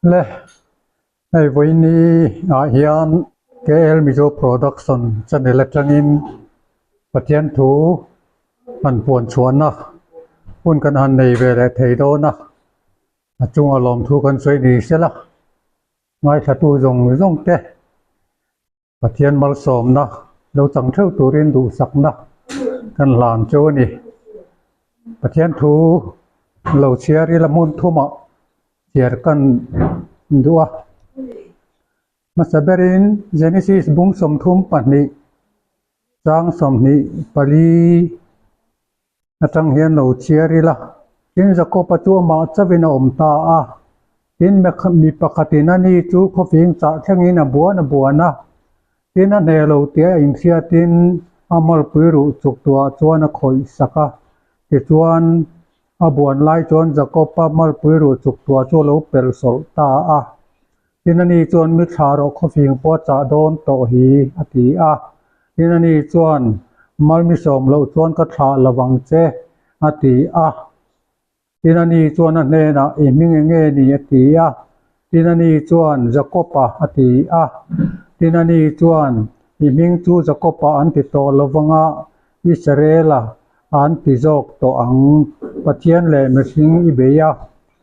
Le, hei vawiini ah hian KL Mizo Production channel atangin Pathian thu han puan chhuahna hun kan han nei ve leh thei dawn a, a chunga lawmthu kan sawi ni sela ngaithlatu zawng zawng te Pathian malsawmna lo chang theuh turin duhsakna kan hlan chu a ni. Pathian thu lo chhiar ila hmun thumah chhiar kan duh a. Hmasa berin Genesis bung 32 chang 24 atang hian lo chhiar ila. Tin, Jakob-a chu amah chauhin a awm ta a. Tin, mi pakhatin a ni chu khawfing chah thlengin a buan a buan a. Tin, a hneh lo tih a inhriatin a malpui ruh chuk tuah chuan a khawih sak a. Tichuan, a buan lai chuan Jakob-a malpui ruh chuk tuah chu a lo pelh sawlh ta a. Tin, ani chuan mi thla rawh khawfing pawh a chah dawn tawh hi, a ti a. Tin, ani chuan, Mal mi sawm loh chuan ka thlah lo vang che, a ti a. Tin, ani chuan a hnenah, I hming eng nge ni? a ti a. Tin, ani chuan, Jakob-a, a ti a. Tin, ani chuan, I hming chu Jakob-a an ti tawh lo vanga, Israel-a an ti zawk tawh ang. Pathian leh mihring i bei a,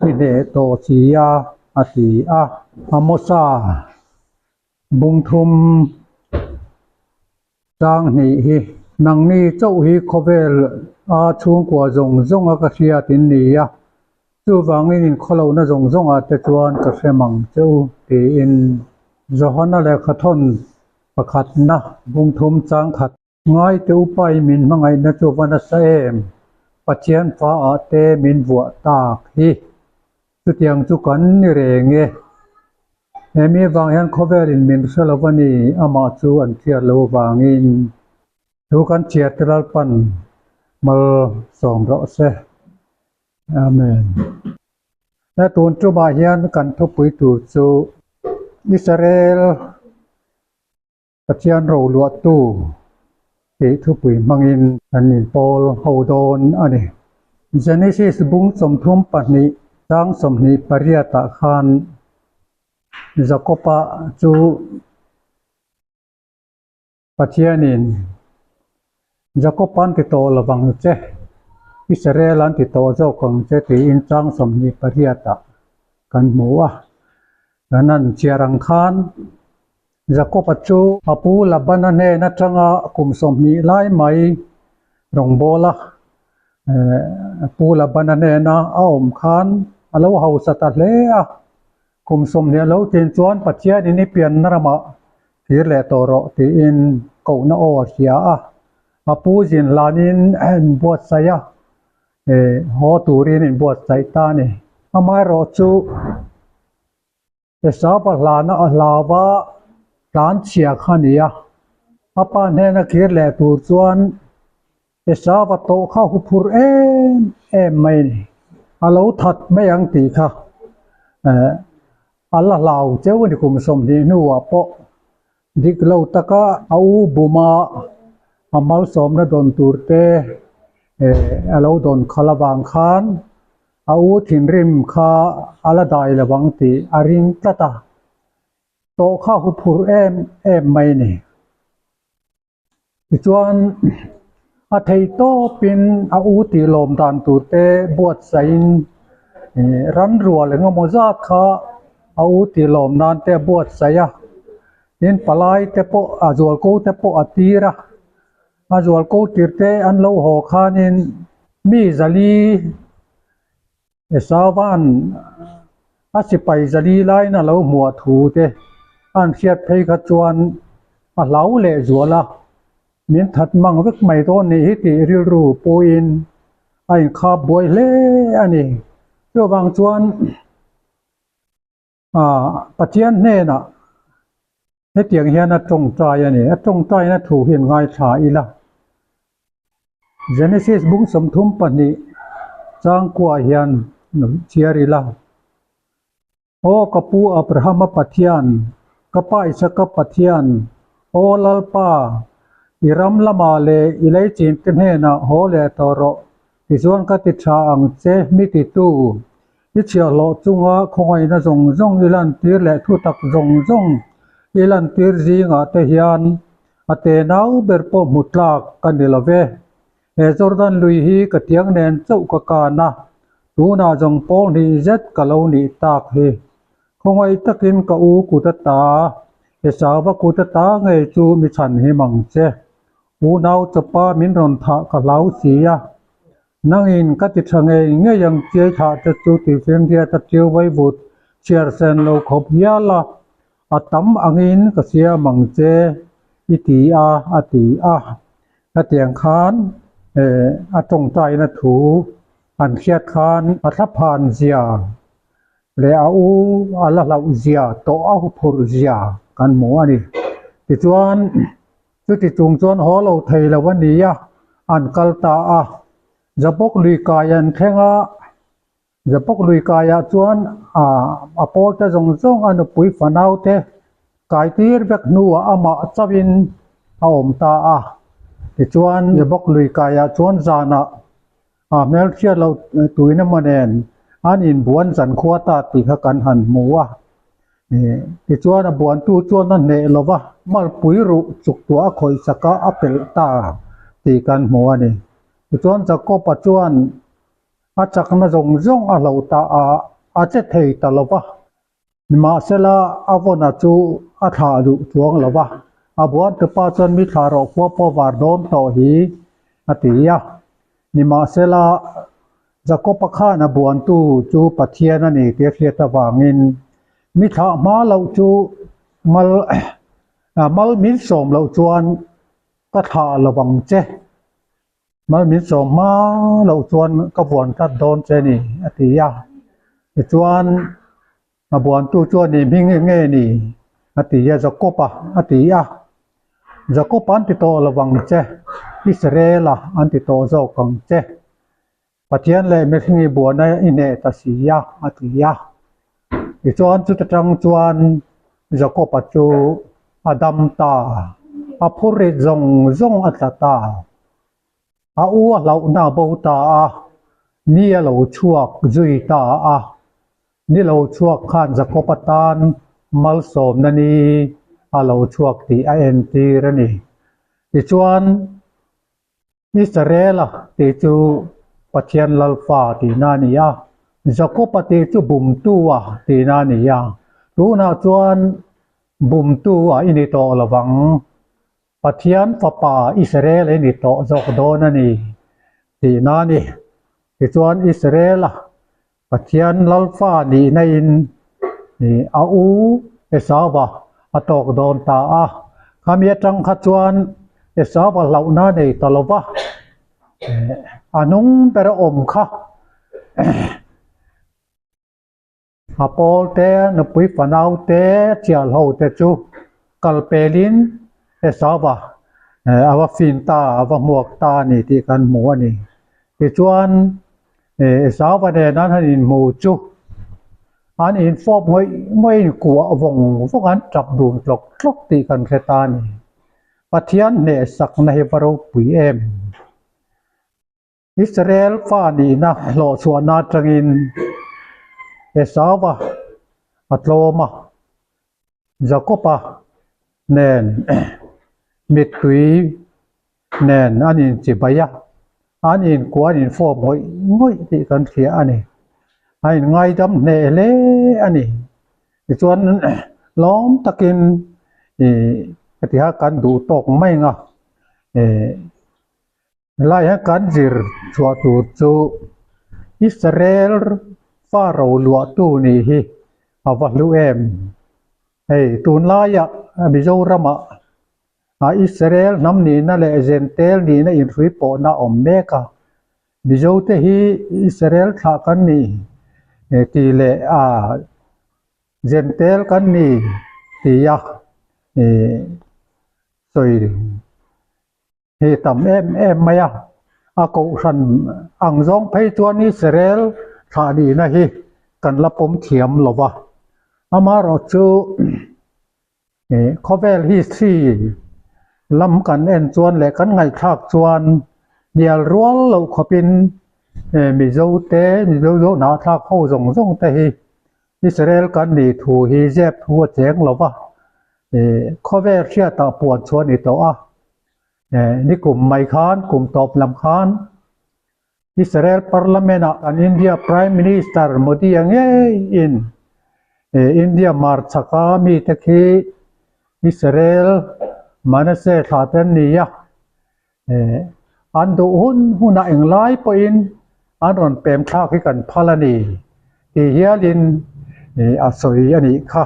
i hneh tawh si a, a ti a. Amosa bungthum chang hnih hi nangni chauh hi khawvel a chhungkua zawng zawng a ka hriat in ni a, chuvangin inkhawlohna zawng zawngah te chuan ka hre mang che u tiin Johana lehkhathawn pakhatna bungthum chang khat. Ngaite upa in min hmangaihna chu va nasa em? Pathian fa ah te min vuah tak hi. Chutiang chu kan ni reng e. He mi avang hian khawvel in min hre lo a ni, amah chu an hriat lo avangin. Thu kan chhiar te Lalpan mal sawm rawh se. Amen. He tun tumah hian kan thupui tur chu Israel Pathian roluahtu tih thupui hmangin kan inpawl ho dawn a ni. Genesis bung 32 chang 28 ah khan Jakob-a chu Pathianin Jakob-a'n ti tawh lo vang che, Israel-a'n ti tawh zawk ang che tiin chang 28 ah kan hmu a. Kan han chhiar ang khan Jakob-a chu a pu Labana hnen atanga kum 20 lai mai rawngbawla pu Labana hnena a awm khan a lo hausa ta hle a. Kum 20 a lo tlin chuan Pathianin i pianna ramah thir leh tawh rawh tiin kohna aw a hria a. A pu zin hlanin a inbuatsaih a, haw turin a inbuatsaih ta a ni. Amaherawhchu. Esauva hlana a hlauva tlan chhia kha a ni a, a pa hnena kir leh tur chuan Esauva tawh kha hu phur em em mai a ni. A lo that mai ang tih kha eh a la hlau cheu a ni kum 20 hnuah pawh dik lo taka a u buma a malsawmna dawn tur te eh a lo dawn khalh avang khan A u thinrim kha a la dai lo ang tih a ring tlat a, tawh kha hu phur em em mai a ni. Tichuan, a thei tawpin a u tih lawm dan tur te buatsaihin ran rual eng emaw zat kha a u tih lawm nan te a buatsaih a, tin palai te pawh a zualko te pawh a tir a, A zualko tirte an lo haw khanin mi 400 Esauva'n a sipai 400 laiin a lo hmuah thu te an hriat phei kha chuan a hlau leh zual a, min that mang vek mai dawn nih hi tih rilru puiin a inkhap buai hle a ni. Chuvang chuan Pathian hnenah hetiang hian a tawngtai a ni. A tawngtaina thu hian ngaithla ila. Genesis bung 32 changkuah hian chhiar ila. Aw ka pu Abrahama Pathian, ka pa Isaka Pathian, aw Lalpa, i ram lamah leh i leichin te hnenah haw leh tawh rawh, tichuan ka ti tha ang che mi titu. I chhiahhlawh chunga khawngaihna zawng zawng i lantir leh thutak zawng zawng i lantir zingah te hian a tenau ber pawh hmu tlak ka ni lo ve. He Jordan lui hi ka tiang nen chauh ka kan a, tunah zawng pawl hnih zet ka lo nih tak hi. Khawngaih takin ka u kut ata, Esauva kut ata ngei chu mi chhan him ang che. Unau chawpa min rawn thah ka hlau si a, nangin ka ti tha ngei ngei ang chiai thlah te chu tih fimriat a tiu vaivut chhiar sen lo khawp hial a, a tam angin ka siam ang che i ti a a ti a. Hetiang khan a tawngtaina thu an hriat khan a thlaphan zia leh a u a la hlauh zia tawh a huphurh zia kan hmu a ni. Tichuan chuti chung chuan haw lo thei lo a ni a, an kal ta a. Jabok lui kai an thleng a, Jabok lui kaiah chuan a pawlte zawng zawng a nupui fanaute kai tir vek hnuah amah chauhin a awm ta a. Tichuan Jabok lui kaiah chuan zanah A hmelhriat loh tuin emaw nen an inbuan zan khua ta tih kha kan han hmu a. Tichuan a buantu chuan a hneh lo va, malpui ruh chuk tuah a khawih sak a, a pelh ta tih kan hmu a ni. Tichuan Jakob-a chuan a chakna zawng zawng a hloh ta a, a che thei ta lo va. Nimahsela, a vawn-a chu a thlah duh chuang lo va, a buantupa chuan mi thlah rawh khua pawh var dawn tawh hi a ti a. Nimahsela, Jakob-a khan a buantu chu Pathian a ni tih a hriat avangin mi thlah hma loh chu mal mal min sawm loh chuan ka thlah lo vang che. Mal min sawm hma loh chuan ka buan tlat dawn che ni a ti a, tichuan a buantu chuan ni hming eng nge ni a ti a, Jakob-a a ti a, Jakob an ti tawh lo vang che, Israel-a an ti tawh zawk ang che, Pathian leh mihring i buana i hneh ta si a a ti a. Tichuan chuta tang chuan Jakob-a chu a dam ta, a phurrit zawng zawng a tla ta. A u a hlauhna a bo ta a, ni a lo chhuak zui ta a. Ni lo chhuak khan Jakob-a tan malsawmna ni a lo chhuak tih a entir a ni. Tichuan. Israela tih chu Pathian Lalfa tihna a ni a, Jakoba tih chu bumtua tihna a ni a. Tunah chuan bumtua i ni tawh lo vang, Pathian fapa Israel i ni tawh zawk dawn a ni tihna a ni. Tichuan Israela Pathian Lalfa nihna in a u Esauva a tawk dawn ta a. Khami atang kha chuan Esauva hlauhna nei ta lo va, a hnung ber a awm kha a pawl te, nupui fanau te, chialho te chu kal pelin Esauva a va fin ta, a va hmuak ta a ni tih kan hmu a ni. Tichuan Esauva nen an han inhmu chu an infawp ngawih ngawih in kuah vawng vawng an tap dun tlawk tlawk tih kan hre ta a ni. Pathian hnehsakna hi va ropui em? Israel fa nihna hlawhchhuahna atangin Esauva a tlawm a, Jakoba nen mittui nen an inchibai a, an inkuah an infawp ngawih ngawih tih kan hria a ni. A inngaidam hneh hle a ni. Tichuan lawm takin ih heti kha kan duh tawk mai ang a ih Helai hian kan zir chhuah tur chu Israel fa ro luahtu nih hi a va hlu em. Hei tunlaiah Mizoramah Israel hnam nihna leh Zentel nihna inhrui pawhna a awm mek a. Mizote hi Israel thlah kan ni tih leh Zentel kan ni tia sawi. Hi tam em em mai a, a kohhran ang zawng phei chuan Israel thlah nihna hi kan la pawm thiam lo va, amaherawh chu khawvel history lam kan en chuan leh kan ngaihthlak chuan hnial rual loh khawpin. Mizo te Mizo zawh hnahthlak ho zawng zawng te hi Israel kan nih thu hi zep thu a cheng lo va, khawvel hriatah puan chu a ni tawh a, nikum mai khan kum tawp lam khan Israel Parliament ah kan India Prime Minister Modi-a ngeiin India hmarchhaka mite khi Israel Manase thlah te an ni a, an duh hun hunah englai pawhin an rawn pem thlak hi kan phal a ni tih hialin a sawi a nih kha.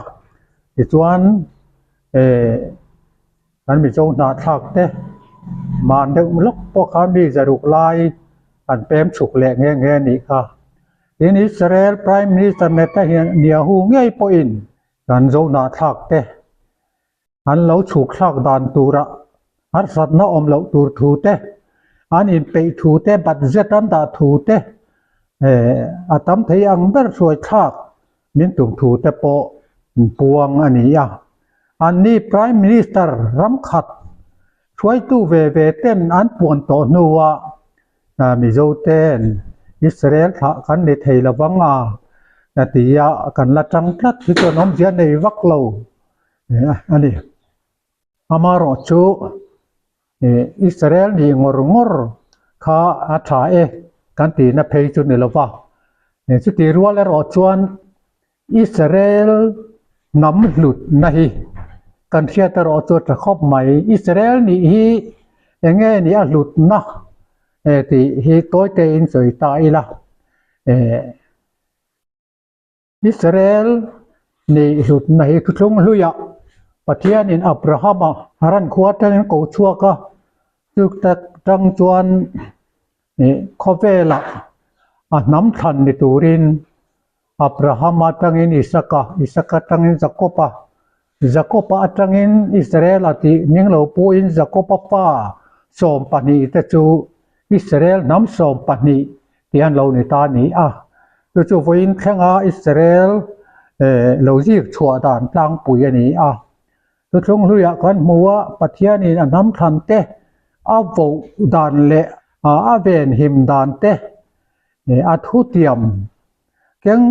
Tichuan Kan Mizo hnahthlak te man deuh lawk pawh khan mi zaruk lai an pem chhuk leh nghe nghe a nih kha. Tin Israel Prime Minister Netanyahu ngei pawhin kan Zo hnahthlak te an lo chhuk thlak dan tura harsatna awm loh tur thu te, an inpeih thu te, budget an dah thu te a tam thei ang ber hruai thlak Min tum thu te pawh an puang a ni a. Anni Prime Minister ram khat hruaitu ve ve ten an puan tawh hnuah Mizo ten Israel thlah kan ni thei lo vang a ti a, kan la tang tlat hi chuan awmzia nei vak lo a ni. Amaherawh chu Israel nih ngawr ngawr kha a tha e kan tihna phei chu ni lo va. Chutih rual erawh chuan Israel hnam hlutna hi kan hriat erawh chu a tha khawp mai. Israel nih hi eng nge nih a hlutna tih hi tawi tein sawi ta ila. Israel nih hlutna hi thuthlung hluiah Pathianin Abrahama ran khua atangin ko chhuak a, chu tak tang chuan khawvelah a hnam thlan ni turin Abrahama atangin Isaka, Isaka atangin Jakoba, Jakoba atangin Israela tih hming lo puhin Jakoba fa 12 te chu Israel hnam 12 tih an lo ni ta a ni a. Chu chu vawiin thlenga Israel lo zik chhuah dan tlangpui a ni a. Thuthlung hluiah kan hmu a, Pathianin a hnam thlan te a voh dan leh a venhim dan te a thutiam keng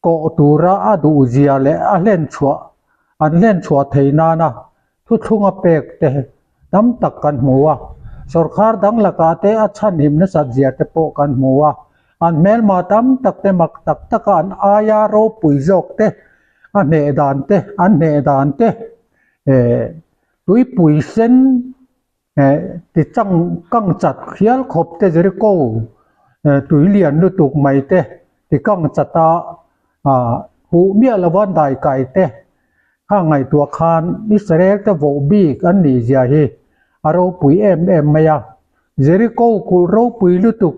kawh tura a duhzia leh a hlenchhuah an hlenchhuah theih nana thuthlunga pek te tam tak kan hmu a, sawrkhar dang lakah te a chhanhim nasat zia te pawh kan hmu a, an hmelma tam tak te mak tak taka an aia ropui zawk te a hneh dan te an hneh dan te eh tuipui sen eh ti chang kang chat hial khawp te Jericho eh tui lian lutuk mai te ti kang chat a ah huh miah lova dai kai te kha ngaihtuah khan Israel te voh bik an nih zia hi a ropui em em mai a Jericho kulh ropui lutuk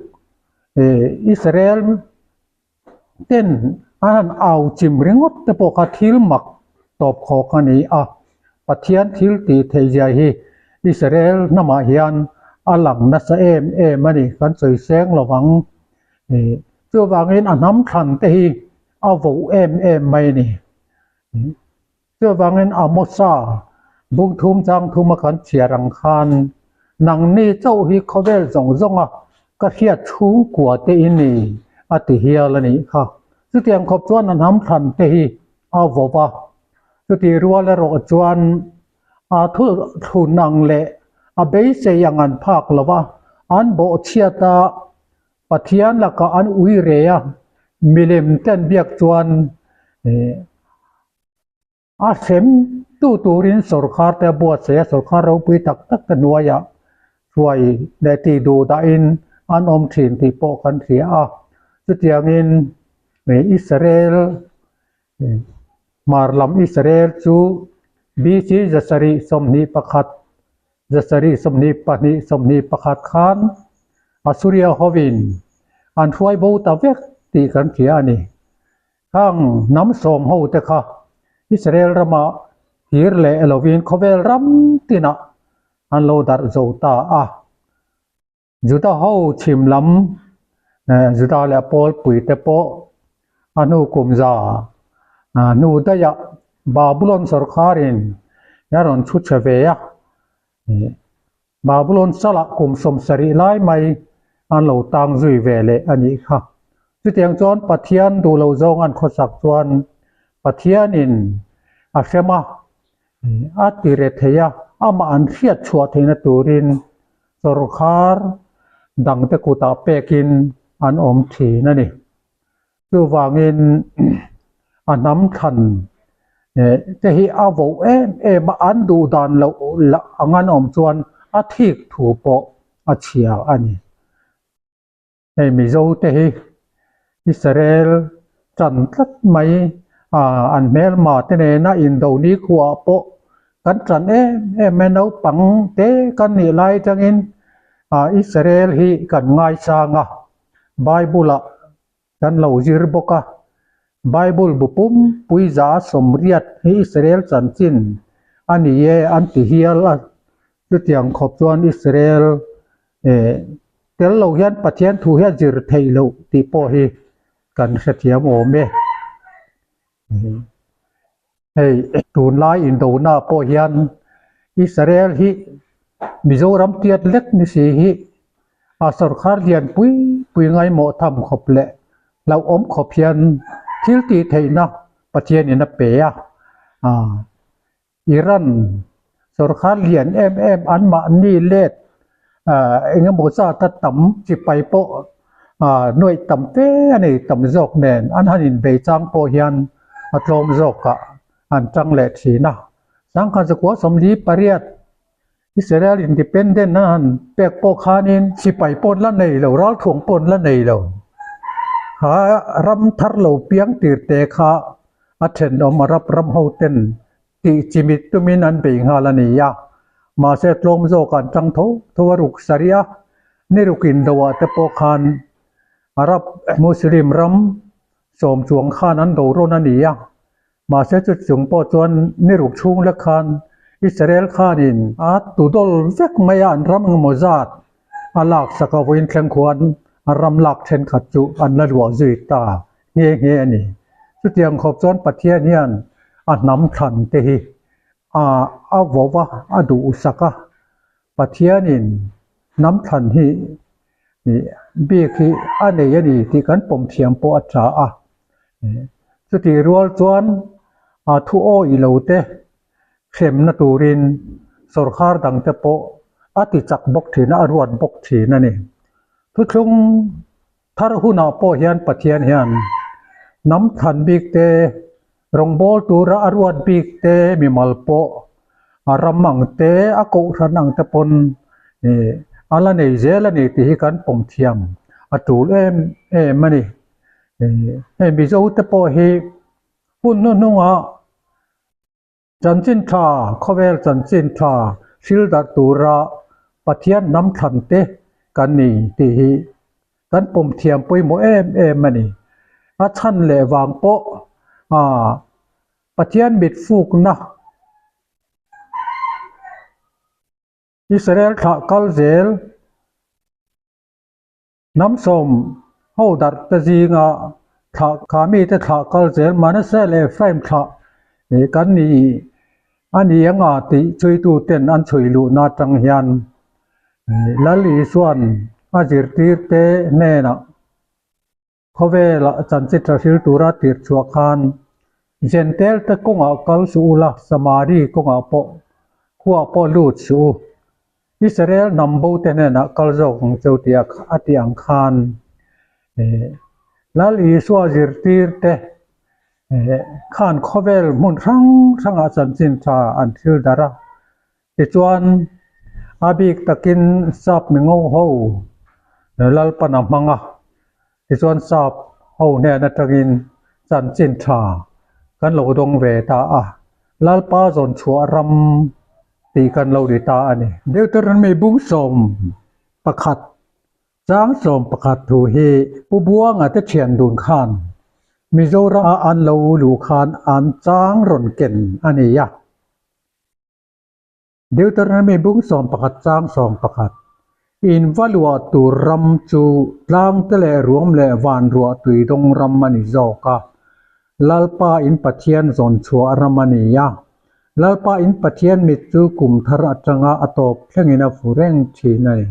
eh Israel ten an han au chim ringawt te pawh kha thil mak tawp khawk a ni a, Pathian thil tih theih zia hi Israel hnamah hian a lang nasa em em a ni, kan sawi seng lo vang. Chuvangin a hnam thlan te hi a voh em em mai a ni. Chuvangin Amosa bung thum chang thuma kan chhiar ang khan nangni chauh hi khawvel zawng zawnga ka hriat chhungkua te i ni a ti hial a nih kha. Chutiang khawp chuan a hnam thlan te hi a vawp a, chutih rual erawh chuan a thu thlun ang leh a beisei ang an phak lo va, an bawhchhiat a Pathian lakah an ui re a, milem te an biak chuan A hrem tu turin sawrkhar te a buatsaih a, sawrkhar ropui tak tak te hnuaiah hruai leh tih duh dahin an awm thin tih pawh kan hria a. Chutiangin Israel hmar lam Israel chu BC 721, 722, 21 khan Assuria hovin an hruai bo ta vek tih kan hria a ni. Khang hnam sawm ho te kha Israel rama thir leh lovin khawvel ram tinah an lo darh zo ta a. Juda ho chhim lam Juda leh Pawlpui te pawh a hnu kum za hnu daihah Babulon sawrkharin a rawn chhu chhe ve a. Babulon salah kum 70 lai mai an lo tang zui ve leh a nih kha. Chutiang chuan Pathian duh loh zawng an khawsak chuan Pathianin a hrem a, a ti re thei a, amah an hriat chhuah theihna turin sawrkhar dangte kutah pekin an awm thin a ni. Chuvangin a hnam thlan te hi a voh em em a, an duh dan loh ang an awm chuan a thik thu pawh a chhia a ni. Hei Mizo te hi Israel chan tlat mai a, an hmelma te nena indo nikhuaah pawh kan chan em em mai naupang te kan nih lai atangin Israel hi kan ngaisang a, Bible ah kan lo zir bawk a, Bible bu pum pui za sawmriat hi Israel chanchin a ni e an ti hial a, chutiang khawp chuan Israel eh tel lo hian Pathian thu hi a zir theih loh tih pawh hi kan hrethiam awm e. Hei tunlai indona pawh hian Israel hi Mizoram tiat lek ni si hi a sawrkhar lian pui pui ngaimawh tham khawp leh hlauhawm khawp hian thil tih theihna Pathianin a pe a. Iran sawrkhar lian em em an mahni let eng emaw zat a tam chipai pawh nuaih tam fe a nei tam zawk nen an han inbei chang pawh hian a tlawm zawkah an tang leh thin a. Sangkhat zakua 48 Israel independent an han pek pawh khanin sipai pawn la nei lo, ralthuang pawn la nei lo. Kha ram thar lo piang tir te kha a thenawm Arab ram ho ten tih chimit tumin an bei nghal a ni a. Mahse tlawm zawk an tang tho tho a ruk sarih a, ni ruk indoah te pawh khan Arab Muslim ram sawm chuang khan an do rawn a ni a. Mahse chu chung pawh chuan ni ruk chhung lek khan Israel khanin a tu dawl vek mai a, an ram engemaw zat a lak sak a, vawiin thleng khuan a ram lak thenkhat chu an la luah zui ta nghe nghe a ni. Chutiang khawp chuan Pathian hian a hnam thlan te hi a vo va, a duhsak a, Pathianin hnam thlan hi bik hi a nei a ni tih kan pawm thiam pawh a tha a. Chutih rual chuan a thu awih lo te hremna turin sawrkhar dang te pawh a ti chak bawk thin a, a ruat bawk thin a ni. Thuthlung thar hunah pawh hian Pathian hian hnam thlan bik te, rawngbâwl tura a ruat bik te, mimal pawh a ram ang te, a kohhran ang te pawn a la nei zel a ni tih hi kan pawm thiam a tul em em a ni. Hei Mizo te pawh hi hun hnuhnungah chanchin tha, khawvel chanchin tha hril darh tura Pathian hnam thlan te kan ni tih hi kan pawm thiam pawimawh em em a ni. A chhan leh vang pawh Pathian mit fukna Israel thlah kal zel Hnam sawm ho darh te zinga thlah kha mite thlah kal zel Manasseh leh Ephraim thlah kan ni a ni anga tih chhuitu ten an chhui luhna atang hian Lal Isua'n a zirtir te hnenah Khawvela chanchitra hril tura tirh chhuah khan Jentail te kawngah kal suh ula, Samari kawngah pawh khuaah pawh lut suh u. Israel hnam bo te hnenah kal zawk ang cheu tih a tih ang khan Lal Isua zirtir te khan khawvel hmun hrang hrangah chanchin tha an thil darh a. Tichuan, a bik takin sap mingo ho Lalpan a hmang a, tichuan sap ho hnen atangin chanchin tha kan lo dawng ve ta a, Lalpa zawn chhuah ram tih kan lo ni ta a ni. Deuteronomy bung 11 Chang 11 thu hi Pu Buanga te thian dun khan Mizoram a an lo luh khan an chang rawn ken a ni a. Deuteronomy bung 11 chang 11, In va luah tur ram chu tlang te leh ruam leh van ruah tui dawng ram a ni zawk a, Lalpa in Pathian zawn chhuah ram a ni a. Lalpa in Pathian mit chu kum thar atanga a tawp thlengin a fu reng thin a ni.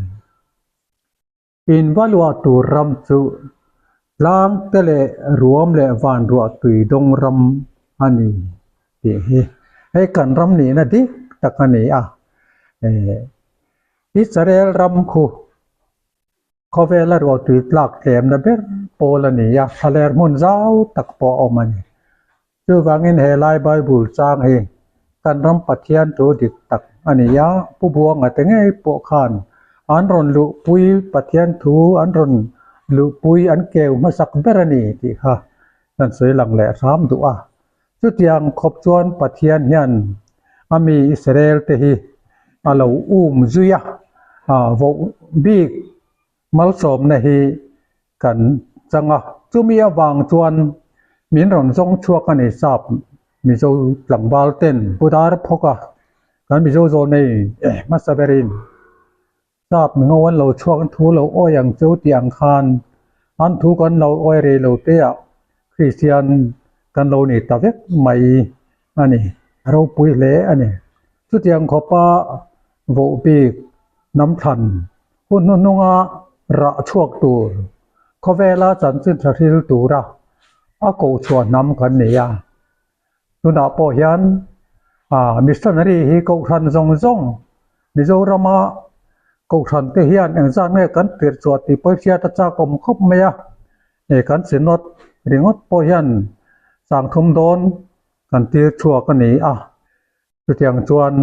In va luah tur ram chu tlang te leh ruam leh van ruah tui dawng ram a ni tih hi hei kan ram nihna dik tak a ni a. Israel ram khu khawvela ruah tui tlak tlemna ber pawl a ni a, thlaler hmun zau tak pawh a awm a ni. Chuvangin he lai Bible chang hi kan ram Pathian thu dik tak a ni a, Pu Buanga te ngei pawh khan an rawn luhpui Pathian thu an rawn luhpui an keu hmasak ber a ni tih kha kan sawi lang leh hram duh a. Chutiang khawp chuan Pathian hian a mi Israel te hi a lo um zui a, voh bik Malsawmna hi kan chang a, chumi avang chuan min rawn zawng chhuak a ni sap Mizo tlangval ten Pu Dar phawk a, kan Mizo zawl nei hmasa berin sap mingo an lo chhuak an thu lo awi ang chu tih ang khan an thu kan lo awi rei lo te ah Kristian kan lo ni ta vek mai a ni, a ropui hle a ni. Chutiang khawpa voh bik hnam thlan hun hnuhnunga rah chhuak tur khawvela chanchin tha hril tura a koh chhuah hnam kan ni a. Tunah pawh hian missionary hi kohhran zawng zawng Mizorama kohhran te hian engzat nge kan tirh chhuah tih pawh hriat a chak awm khawp mai a. Kan synod ringawt pawh hian sangthum dawn kan tir chhuak a ni a. Chutiang chuan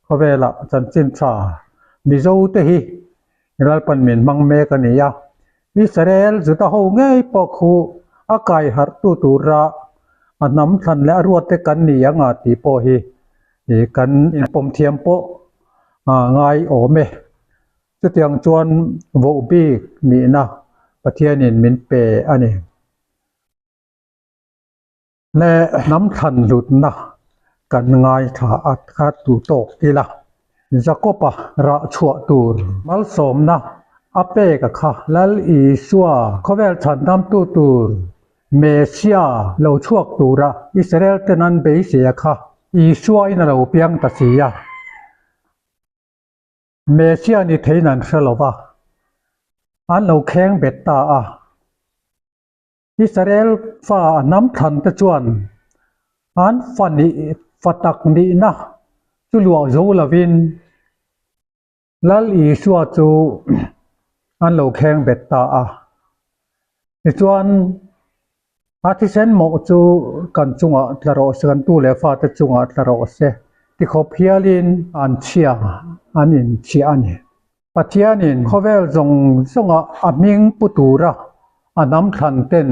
khawvelah chanchin tha Mizo te hi Lalpan min hmang mek a ni a, Israel Juda ho ngei pawh khu a kai harh tu tura a hnam thlan leh a ruat te kan ni ang a tih pawh hi kan inpawm thiam pawh a ngai awm e. Chutiang chuan voh bik nihna Pathianin min pe a ni. Leh hnam thlan hlutna kan ngaithla a kha tu tawk ila. Jakob-a rah chhuah tur malsawmna a pek a kha. Lal Isua khawvel chhandamtu tur Messia lo chhuak tura Israel ten an beisei a kha Isua in a lo piang ta si a. Messia ni theiin an hre lo va, an lo kheng bet ta a. Israel fa a hnam thlan te chuan an fa nih fa tak nihna chu luah zo lovin Lal Isua chu an lo kheng bet ta a. Tichuan a thisen mawh chu kan chungah tla rawh se, kan tu leh fate chungah tla rawh se tikhawp hialin an chhia an inchhiah a ni. Pathianin khawvel zawng zawnga a hming pu tura a hnam thlan ten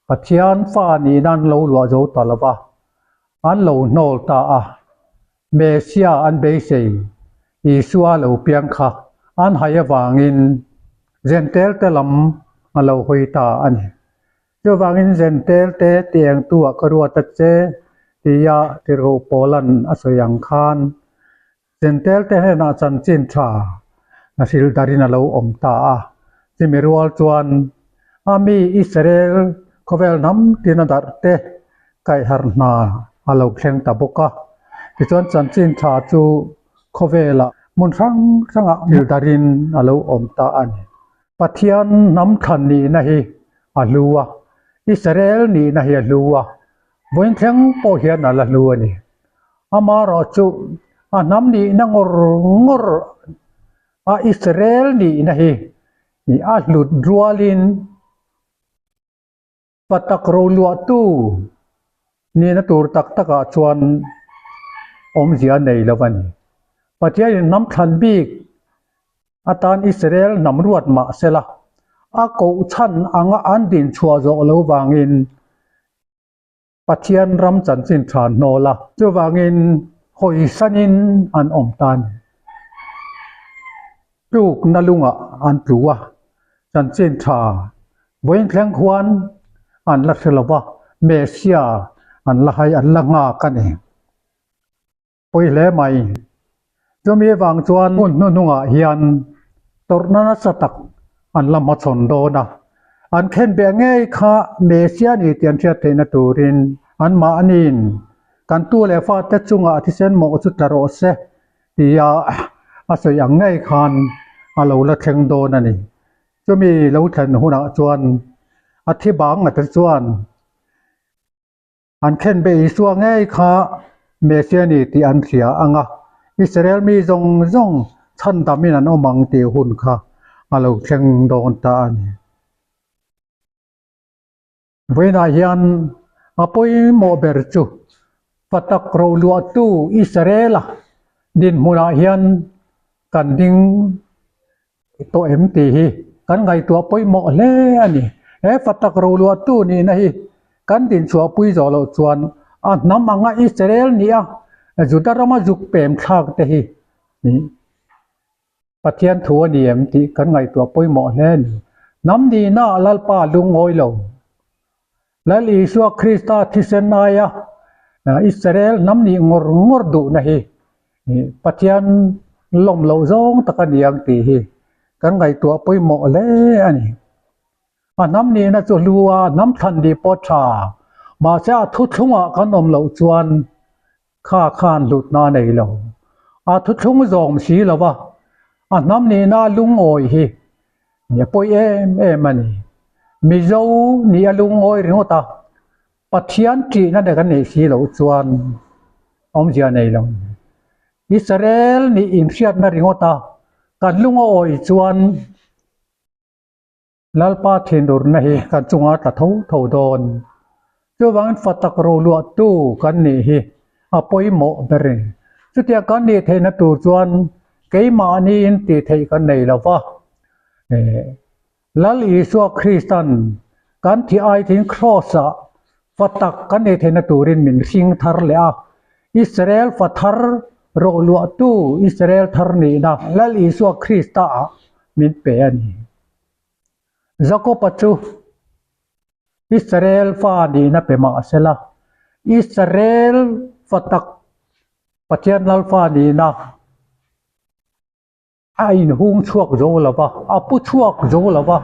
Pathian fa nihna an lo luah zo ta lo va, an lo hnawl ta a. Messia an beisei, Isua lo piang kha an hai avangin Jentail te lam a lo hawi ta a ni. Chuvangin Jentail te tiengtu ah ka ruat a che tia tirhkoh Paula'n a sawi ang khan Jentail te hnenah chanchin tha a hril darin a lo awm ta a. Chumi rual chuan a mi Israel khawvel hnam tin a darh te kaihharh hna a lo thleng ta bawk a. Tichuan chanchin tha chu khawvelah hmun hrang hrangah hril darin a lo awm ta a ni. Pathian hnam thlan nihna hi a hlu a, Israel nihna hi a hlu a, vawiin thleng pawh hian a la hlu a ni. Amaherawh chu a hnam nihna ngawr ngawr a Israel nihna hi a hlut rualin patak roluahtu nihna tur tak takah chuan awmzia a nei lo a ni. Pathianin hnam thlan bik atan Israel hnam ruat mah sela a koh chhan anga an dinchhuah zawh lo vangin Pathian ram chanchin tha hnawl a, chuvangin hawisanin an awm ta a ni. Tlukna lungah an tlu a, chanchin tha vawiin thleng khuan an la hre lo va, Messia an la hai, an la nghak a ni. Pawi hle mai. Chumi avang chuan hmun hnuhnungah hian tawrhna nasa tak an la hmachhawn dawn a. An khenbeh ngei kha Messia ni tih an hriat theihna turin anmahniin kan tu leh fate chungah thisen mawh chu tla rawh se tia a sawi ang ngei khan a lo la thleng dawn a ni. Chumi lo thlen hunah chuan a thi bang a te chuan an khen be Isua ngei kha Messia ni tih an hria ang a, Israel mi zawng zawng chhandamin an awm ang tih hun kha a lo thleng dawn ta a ni. Vawiinah hian a pawimawh ber chu Patak roluahtu Israel-a dinhmunah hian kan ding tawh em tih hi kan ngaihtuah pawimawh hle a ni. He Patak roluahtu nihna hi kan dinchhuahpui zawh loh chuan a hnam anga Israel nia Juda rama zuk pem thlak te hi Pathian thu a ni em tih kan ngaihtuah pawimawh hle a ni. Hnam nihna Lalpa lungawi lo. Lal Isua Krista thisen aia Israel hnam nih ngawr ngawr duhna hi Pathian lawm loh zawng tak a ni ang tih hi kan ngaihtuah pawimawh hle a ni. A hnam nihna chu hlu a, hnam thlan nih pawh tha. Mahse a thuthlungah kan awm loh chuan Kha khan hlutna a nei lo. A thuthlung zawm si lo va, a hnam nihna lungawi hi a pawi em em a ni. Mizo nih a lungawi ringawt a, Pathian ṭihna nek a neih si loh chuan awmzia a nei lo. Israel nih inhriatna ringawt a, kan lungawi chuan Lalpa thinurna hi kan chunga tla tho tho dawn. Chuvangin fa tak roluahtu kan nih hi a pawimawh ber a ni. Chutiang kan nih theihna tur chuan keimahniin tih theih kan nei lo va. Lal Isua Kristan kan thih aithin Kraws-ah fa tak kan nih theihna turin min hring thar leh a. Israel fa thar roluahtu Israel thar nihna Lal Isua Krista-ah min pe a ni. Jakob-a chu Israel fa nihna pe mah sela, Israel fa tak Pathian lal fa nihna a inhung chhuak zo lo va, a pu chhuak zo lo va.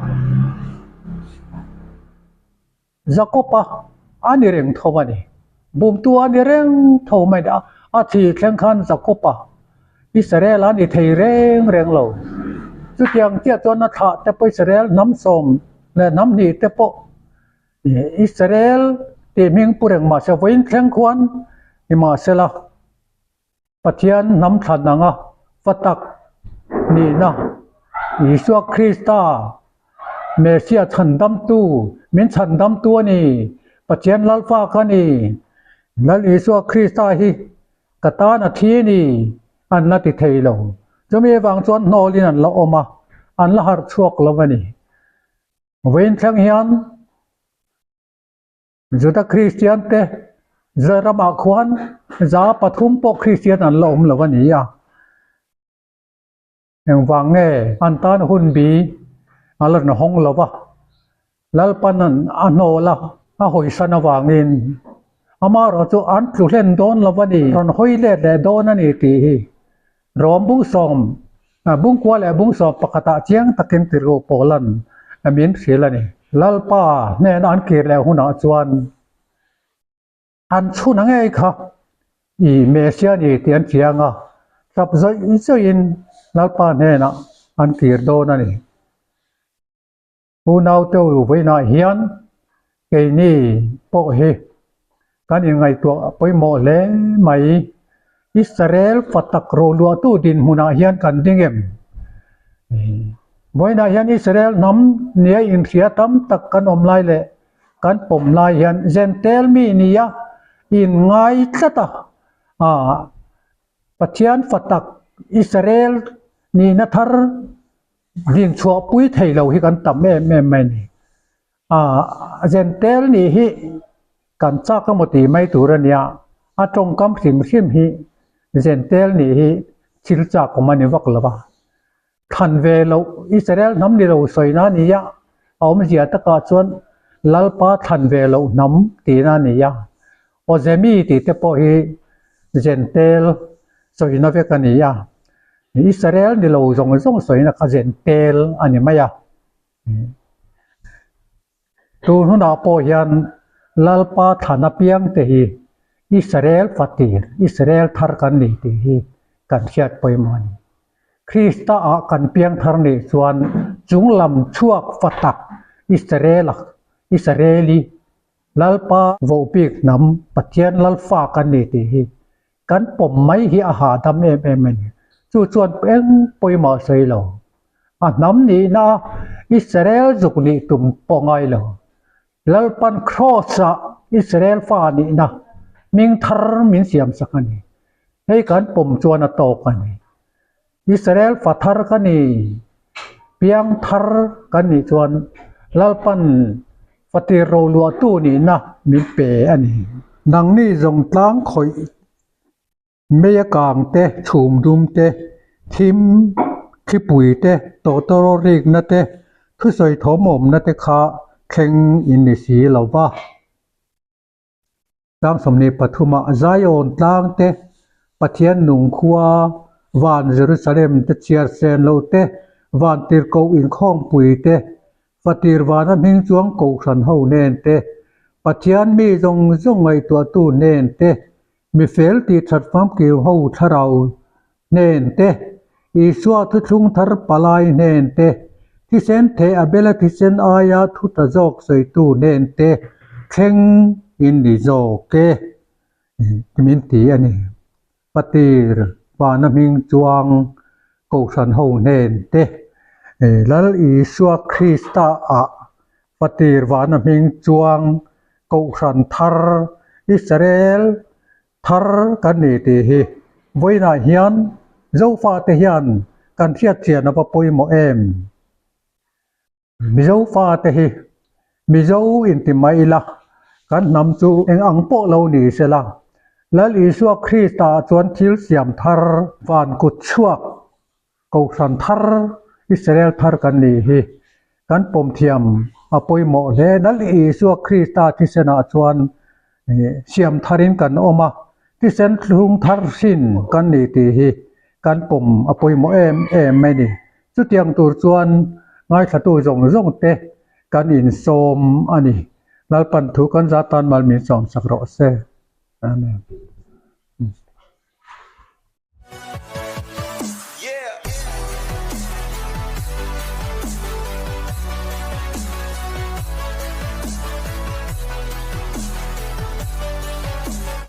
Jakob-a a ni reng tho a ni. Bumtu a ni reng tho mai a ni. A thi thleng khan Jakob-a Israel a ni thei reng reng lo. Chutiang chiah chuan a thlah te pawh Israel hnam sawm leh hnam hnih te pawh Israel tih hming pu reng mahse vawiin thleng khuan nimahsela Pathian hnam thlan anga fa tak nihna Isua Krista Messiah chhandamtu min chhandamtu a ni. Pathian Lalfa ka ni. Lal Isua Krista hi ka tan a thi a ni an la ti thei lo. Chumi avang chuan hnawlin an la awm a, an la harh chhuak lo a ni. Vawiin thleng hian Juda Kristian te Juda ramah khuan 3% pawh Kristian an la awm lo a ni a. Engvang nge an tan hun bi a la rawn hawng lo va, Lalpan an a hnawl a, a hawisan avangin amaherawh chu an tlu hlen dawn lo a ni, rawn hawi let leh dawn a ni tih hi Rom bung sawm, bungkua leh bung sawm pakhatah chiang takin tirhu pawlan min hrilh a ni. Lalpa hnena an kir leh hunah chuan an chhun a ngei kha i Messia ni tih an chiang a, tap zawih zawihin Lalpa hnenah an kir dawn a ni. Unaute u vawiinah hian keini pawh hi kan inngaihtuah pawimawh hle mai. Israel fa tak roluahtu dinhmunah hian kan ding em? Vawiinah hian Israel hnam nia inhria tam tak kan awm lai leh kan pawm lai hian Jentail mi nia inngai tlat a, Pathian fa tak Israel nihna thar Dinchhuahpui thei lo hi kan tam em em mai a ni. Aaa Jentail nih hi kan chak emaw tih mai tur a nia, a tawngkam hrim hrim hi Jentail nih hi thil chak awm a ni vak lo va. Thlan ve loh Israel hnam ni lo sawina a ni a, a awmzia takah chuan Lalpa thlan ve loh hnam tihna a ni a. Awzemi tih te pawh hi Jentail sawina vek a ni a. Israel ni lo zawng zawng sawina kha Jentail a ni mai a. Tun hunah pawh hian Lalpa thlan apiang te hi Israel fatir, Israel thar kan ni tih hi kan hriat pawimawh a ni. Krista ah kan piang thar nih chuan chunglam chhuak fa tak Israela Israeli Lalpa vohbik hnam Pathian Lalfa kan ni tih hi kan pawm mai hi a hahdam em em a ni. Chu chuan eng pawimawh sawi lo. A hnam nihna Israel zuk nih tum pawh ngai lo. Lalpan Kraws-ah Israel fa nihna hming thar min siam sak a ni. Hei kan pawm chuan a tawk a ni. Israel fa thar ka ni, piang thar kan nih chuan Lalpan fatir roluahtu nihna min pe a ni. Nangni zawng tlang khawih Meia kang te, chhum dum te, thim thlipui te, tawtawraw rikna te, thusawi thawmawmna te kha thleng in ni si lo va. Tlang 23 ah Zion tlang te, Pathian nung khua, van Jerusalem te chhiar sen lo te, van tirhkoh inkhawmpui te, Fatir vana hming chuang kohhran ho nen te, Pathian mi zawng zawng ngaihtuahtu nen te, Mi fel tih that famkim ho thlarau hnen te, Isua thuthlung thar palai hnen te, thisen theh Abela thisen aia thu ta zawk sawitu hnen te thleng in ni zawk e ti min ti a ni. Patir vana hming chuang kohhran ho hnen te, Lal Isua Krista ah Patir vana hming chuang Kohhran thar Israel thar kan ni tih hi vawiinah hian Zofate hian kan hriatchian a va pawimawh em? Mizofate hi Mizo inti mai ila kan hnam chu eng ang pawh lo ni sela Lal Isua Krista chuan thil siam thar van kut chhuak Kohhran thar, Israel thar kan nih hi kan pawm thiam a pawimawh hle. Lal Isua Krista thisenah chuan siam tharin kan awm a, thisen thlung thar hrin kan ni tih hi kan pawm a pawimawh em em mai ni. Chutiang tur chuan ngaithlatu zawng zawng te kan insawm a ni. Lalpan thu kan zat tan mal min sawmsak rawh se. Amen.